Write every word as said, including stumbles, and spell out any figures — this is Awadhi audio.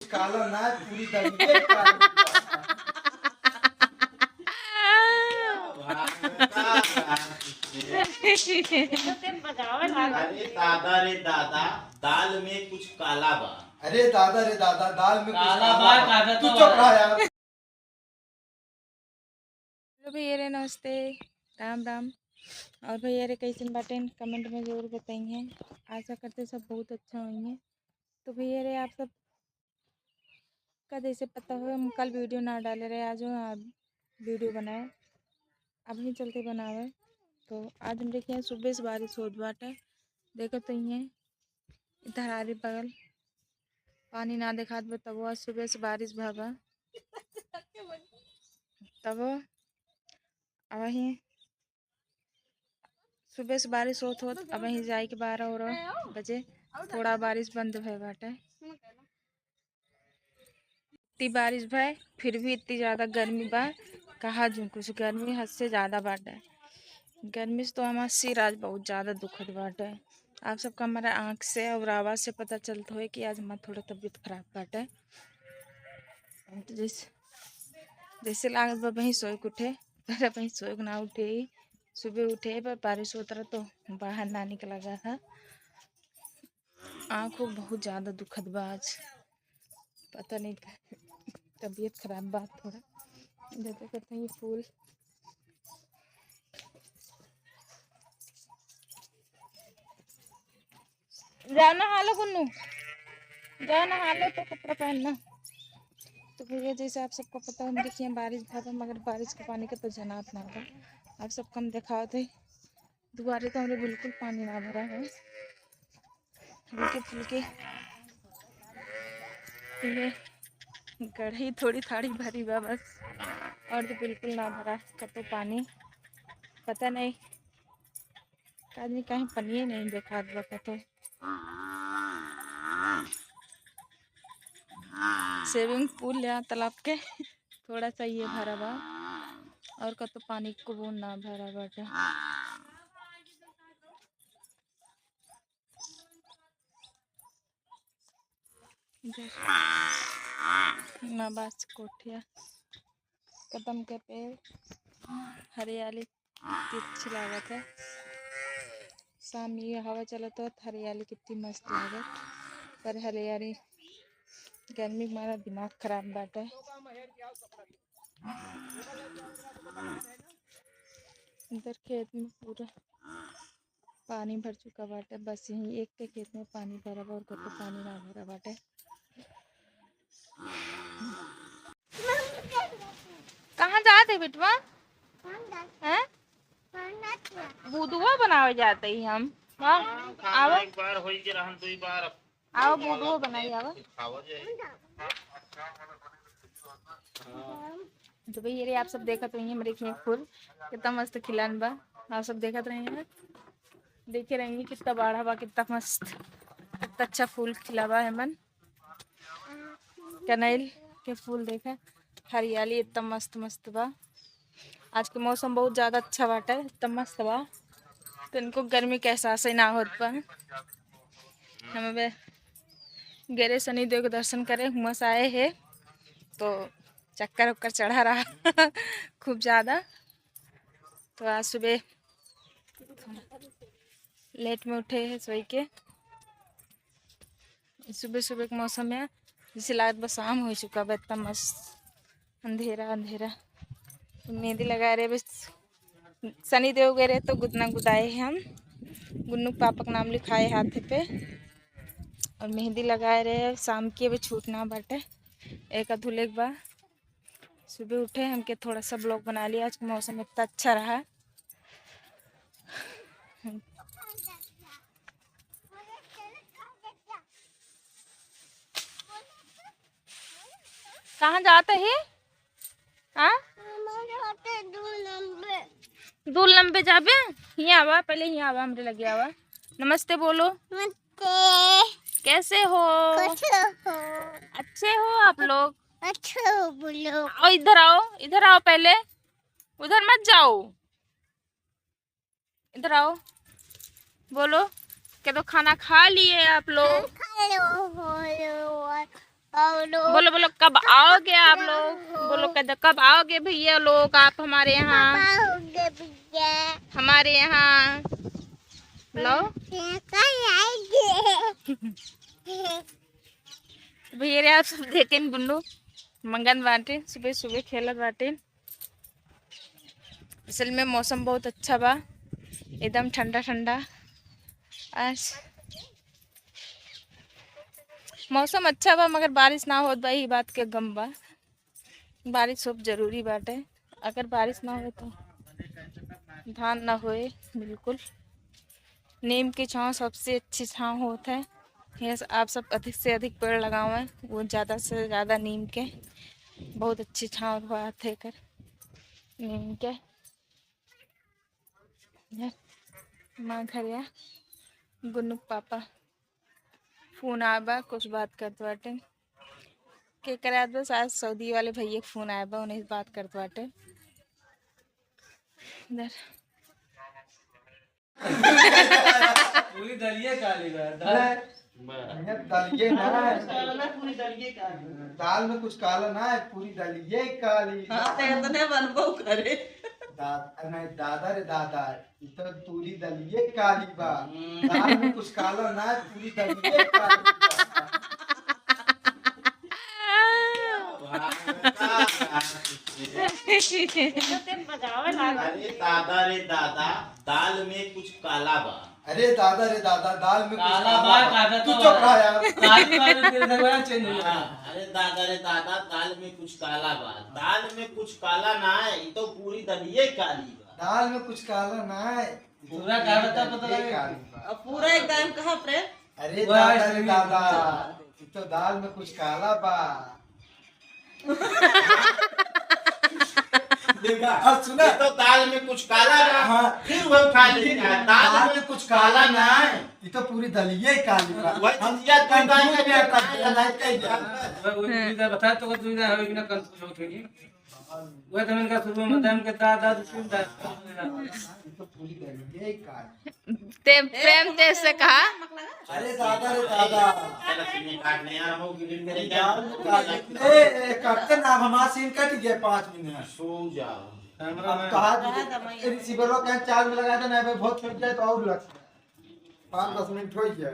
काला ना है, पूरी दलिये काला। अरे दादा रे दादा, दाल में कुछ काला बा। अरे दादा रे दादा, दाल में कुछ काला काला बा, बा। दादा तू तो चुप रह यार। हेलो भैया रे, नमस्ते, राम राम। और भैया रे, कैसन बाटेन, comment में जरूर बताइए। आशा करते सब बहुत अच्छा होइए। तो भैया रे, आप सब का जैसे पता हो, हम कल video ना डाले रहे, आज हम video बनाए, अबहीं चलते बनावे। तो आज हमरे के यहाँ सुबह से बारिश होत बाटे, देखत होइए इधर आरी बगल पानी ना देखात बा, तबो आज सुबह से बारिश भा बा। तबो अबहीं सुबह से बारिश होत होत अबहीं जाए के बारह उरह बजे, थोड़ा बारिश बंद भय बाटे। इतनी बारिश भय, फिर भी इतनी ज्यादा गर्मी बा, कहा जूँ कुछ, गर्मी हद से ज्यादा बाटे। गर्मी से तो हमार सिर आज बहुत ज्यादा दुखत बाटे। आप सबका हमारा आँख से और आवाज से पता चलत होए कि आज हमार थोड़ा तबीयत खराब बाटे। तो जैसे, जैसे लागत बा वहीं सोए के उठे, पर वहीं सोए के ना उठे ही। सुबह उठे पर बारिश होत रहा तो बाहर ना निकला गया था। आँखों बहुत ज्यादा दुखत बा आज, पता नहीं का तबीयत खराब बा थोड़ा। इधर देखत हैं ये फूल। जाओ नहा लो गुन्नू, जाओ नहा लो तो कपड़ा पहनना। तो भैया जैसे आप सबको पता है, हम देखिए बारिश भा बा, मगर बारिश के पानी का तो जनात ना बा। आप सबको हम दिखावत है, दुआरे तो हमरे बिल्कुल पानी ना भरा है, हल्के फुल्के ये गढ़ी थोड़ी थाड़ी भरी बा बस, और तो बिल्कुल ना भरा कतो पानी। पता नहीं का आदमी कहीं पनिये नहीं देखात बा कतो। Swimming pool या तालाब के थोड़ा सा ये भरा बा, और कतो पानी को बूंद ना भरा बाटे। इधर नवाज कोठिया, कदम के पेड़, हरियाली कितनी अच्छी लागत है। शाम में ये हवा चलत हो तो हरियाली कितनी मस्त लागत, पर हरियाली गर्मी के मारा दिमाग खराब बाटे। इधर खेत में पूरा पानी भर चुका बाटे, बस यहीं एक के खेत में पानी भरा बा और कतो पानी ना भरा बाटे। कहाँ जात है बेटवा? हैं? बुधुआ बनावे जाते ही हम। हाँ, आवा। एक बार होई के रहन, दुई बार। आवा, बुधुआ बनाई, आवा। खावा जाए। तो भैया रे, आप सब देखत रहिए हमरे खेत फूल कितना मस्त खिलान बा। आप सब देखत रहिए, देखे रहिए कितना बड़ा बा, कितना मस्त, कितना अच्छा फूल खिला बा एमन। कनैल के फूल देखे, हरियाली इतना मस्त मस्त बा। आज के मौसम बहुत ज्यादा अच्छा बाटे, इतना मस्त बा, तनको गर्मी के एहसास ही ना होत बा। हम अबे गेरे शनि देव के दर्शन करे, हुआं से आए हैं, तो चक्कर उक्कर चढ़ा रहा खूब ज्यादा। तो आज सुबह late में उठे हैं सोई के। सुबह सुबह के मौसम है, जैसे लागत बा शाम हो चुका बा, इतना मस्त अंधेरा अंधेरा। तो मेहंदी लगा रहे, बस शनि देव गए रहे तो गुदना गुदाए हैं हम, गुन्नू के पापा का नाम लिखाए हाथे पे, और मेहंदी लगाए रहे। शाम के अभी छूटना बाटे, एक अधू लेक बा। सुबह उठे, हमके थोड़ा सा vlog बना लिया, आज का मौसम इतना अच्छा रहा। कहाँ जात ही? हाँ? हमारे होते दो लंबे। दो लंबे जाबे? हियाँ आवा, पहले हियाँ आवा, हमरे लगे आवा। नमस्ते बोलो। नमस्ते। कैसे हो? कैसे हो? अच्छे हो आप लोग? अच्छे हो बोलो। आओ, इधर आओ, इधर आओ पहले। उधर मत जाओ, इधर आओ, बोलो। क्या तो खाना खा लिए आप लोग? खा लो, बोलो। बोलो, बोलो, कब आओगे आप लोग? बोलो, कद-, कब आओगे भैया लोग आप हमारे यहाँ? हमारे यहाँ। लो। भैया रे, आप सब देखें, बुन्नू मंगन बाटे, सुबह सुबह खेलत बाटे। असल में मौसम बहुत अच्छा बा, एकदम ठंडा ठंडा। आज मौसम अच्छा बा, मगर बारिश ना होत बा, यही बात के गम बा। बारिश खूब जरूरी बाटे, अगर बारिश ना होए तो धान ना होए बिल्कुल। नीम की छाँव सबसे अच्छी छाँव होत है। ये स-, आप सब अधिक से अधिक पेड़ लगावें, वो ज़्यादा से ज़्यादा नीम के, बहुत अच्छी छाँव बात है कर नीम के। ये माँ घर या गुन्नू पापा फोन आए बा, कुछ बात करत बाटे। के करे आत बा? शायद सऊदी वाले भैया के फोन आए बा, उन्हें बात करत बाटे। इधर। पूरी दलिये काली बा। दाल, हैं? बा। भैया, दलिये ना है। काला ना, पूरी दलिये काली। दाल में कुछ काला ना है, पूरी दलिये काली। हाँ, तो इतने बनबो करे। दा-, नहीं, दादा रे दादा, ई तो पूरी दलिये काली बा। हम्म। दाल में कुछ काला ना है, पूरी दलिये काली बा। अरे दादा रे दादा, दाल में कुछ काला बा। अरे दादा रे दादा, दाल में कुछ काला काला बा, बा। काला तू तो चुप बा। रह यार। काली बा, तो तेरे घर वाला change हो जाएगा। हाँ, अरे दादा रे दादा, दाल में कुछ काला बा। दाल में कुछ काला ना है, ई तो पूरी दलिये काली बा। दाल में कुछ काला ना है, ई तो पूरा पूरी काला तो पता दलिये लगे। काली बा। अब पूरा एकदम कहाँ प्रेम? अरे वो दादा रे ऐसे दादा, नहीं। ई तो दाल में कुछ काला बा। देखा, और सुना? ये तो दाल में कुछ काला बा, हाँ। फिर वो खा लेगा। दाल दाल में में कुछ काला ना है, ये तो पूरी दलिये काली बा। वही हम चीज़ या तू दाल confuse में में काला है, काला है, काला है। वो, वो हाँ। चीज़ बता तो, तू ना हो, बिना confuse हो गई। वो तो मैंने कहा, शुरू में बताया, उनके दादा, दादा, ये तो पूरी दलिये काली। ते प्रेम ते से कहा। अरे दादा रे दादा। चलो, सुनिए, काट नहीं आ रहा, वो ग्रीन करेंगे। दाल में काली। ए, ए, कटते ना, अब हमारा scene कट गया पाँच मिनट। सो जाओ। अब कहा receiver को कहीं चार में लगा देना है, बहुत छोड़ जाए तो और लग पाँच दस मिनट हो गया।